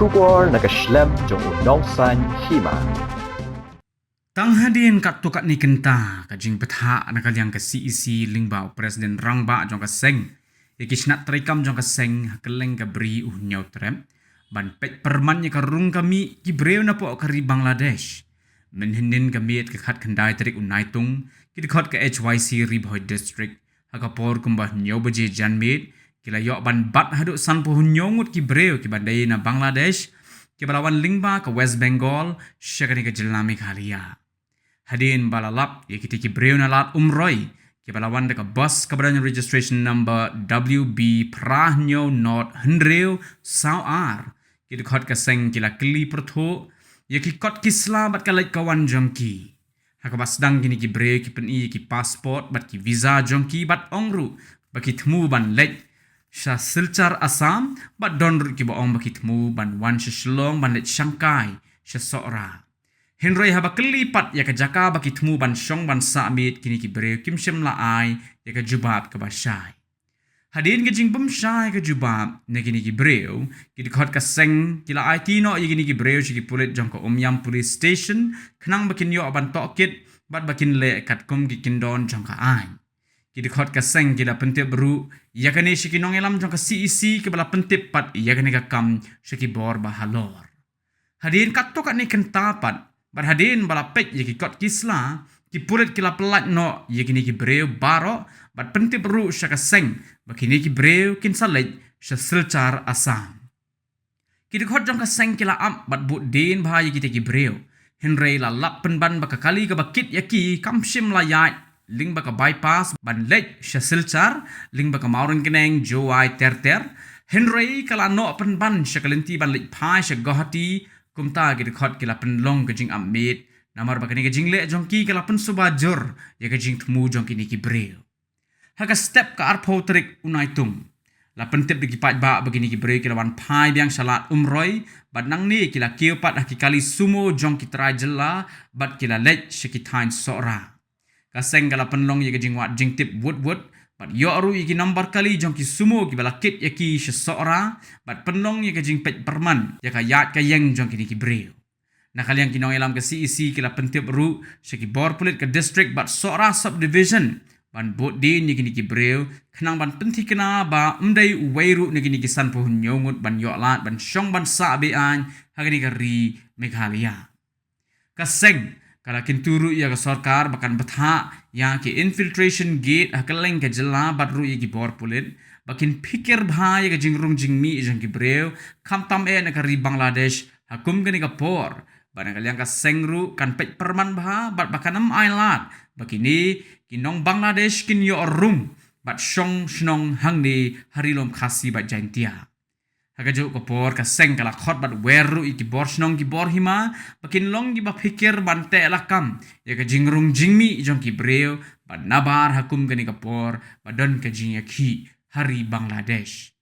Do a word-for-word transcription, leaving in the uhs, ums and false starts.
Khubor na ka shlem jong u nongsaiñ hima. Tang hadien katto katne kynta ka jingbthah na ka liang ka C E C lyngba u President Rangbah jong ka seng ïa ki shnat treikam jong ka seng ha kylleng ka Bri U Hynñiewtrep ban peit pyrman ïa ka rung ka mih ki briew napoh ka ri Bangladesh. Mynhynnin ka miet ka khatkhyndai tarik u Naitung, ki dkhot ka H Y C Ri Bhoi District, ha ka por kumba hynñiew baje janmiet, ki la ïoh ban bat haduh sanphew hynñiew ngut ki briew kiba dei na Bangladesh, kiba la wan lyngba ka West Bengal sha kane ka jylla Meghalaya. Hadien ba la lap ïa kita ki briew na Lad Umroi, kiba la wan da ka bus kaba don registration number W B phra hynñiew not hynriew saw ar, ki dkhot ka seng ki la kylli pyrthuh ïa ki kot ki sla bad ka leit ka wan jong ki. Ha kaba sdang kine ki briew ki pyni ïa ki passport bad ki visa jong ki bad ong ruh ba ki thmu ban leit sha Silchar, Assam, bad don ruh kiba ong ba ki thmu ban wan sha Shillong ban leit shangkai sha Sohra. Hynrei haba kylli pat ïa ka jaka ba ki thmu ban shong ban sah miet, kine ki briew kim shym la ai ïa ka jubab kaba shai. Hadien ka jingbymshai ka jubab na kine ki briew, ki dkhot ka seng ki la aiti noh ïa kine ki briew sha ki pulit jong ka Umiam Police Station khnang ba kin ïoh ban tohkit bad ba kin leh katkum ki kyndon jong ka aiñ. Ki dkhot ka seng ki la pyntip ruh ïa kane sha ki nongïalam jong ka C E C, kiba la pyntip pat ïa kane ka kam sha ki bor ba halor. Hadien katto katne kynta pat, bad hadien ba la peit ïa ki kot ki sla, ki pulit ki la pyllait noh ïa kine ki briew baroh bad pyntip ruh sha ka seng ba kine ki briew kin sa leit sha Silchar, Assam. Ki dkhot jong ka seng ki la ap bad bud dien bha ïa kita ki briew. Hynrei la lap pynban ba ka kali kaba kit ïa ki kam shym la ïaid lyngba ka bypass ban leit sha Silchar, lyngba ka Mawryngkneng Jowai ter ter. Hynrei ka la noh pynban sha ka lynti ban leit phai sha Guwahati, kumta ki dkhot ki la pynlong ka jingap miet, namar ba kane ka jingleh jong ki ka la pynsuba jur ïa ka jingthmu jong kine ki briew. Ha ka step ka arphew tarik u Naitung, la pyntip da ki paidbah ba kine ki briew ki la wan phai biang sha Lad Umroi, bad nangne ki la kiew pat ha ki kali sumo jong ki trai jylla bad ki la leit sha ki thaiñ Sohra. Ka seng ka la pynlong ïa ka jingwad jingtip wut wut bad ïoh ruh ïa ki nambar kali jong ki sumo kiba la kit ïa ki sha Sohra, bad pynlong ïa ka jingpeit pyrman ïa ka ïaid ka ïeng jong kine ki briew. Na ka liang ki nongïalam ka C E C ki la pyntip ruh sha ki bor pulit ka district bad Sohra Subdivision ban bud dien ïa kine ki briew khnang ban pynthikna ba ym dei uwei ruh na kine ki sanphew hynñiew ngut ban ïoh lad ban shong ban sah be-aiñ ha kane ka ri Meghalaya. Ka seng ka la kyntu ruh ïa ka sorkar ba kan bthah ïa ki infiltration gate ha kylleng ka jylla bad ruh ïa ki bor pulit ba kin phikir bha ïa ka jingrung jingmih jong ki briew, khamtam eh na ka ri Bangladesh ha kum kane ka por. Bad na ka liang ka seng ruh kan peit pyrman bha bad ba kan ym ailad ba kine ki nong Bangladesh kin ïoh rung bad shong shnong hangne ha Ri Lum Khasi bad Jaintia. Ha kajuh ka por ka seng ka la khot bad wer ruh ïa ki bor shnong ki bor hima ba kin long kiba phikir ban teh lakam ïa ka jingrung jingmih jong ki briew bad nabar ha kum kane ka por ba don ka jingïakhih ha ri Bangladesh.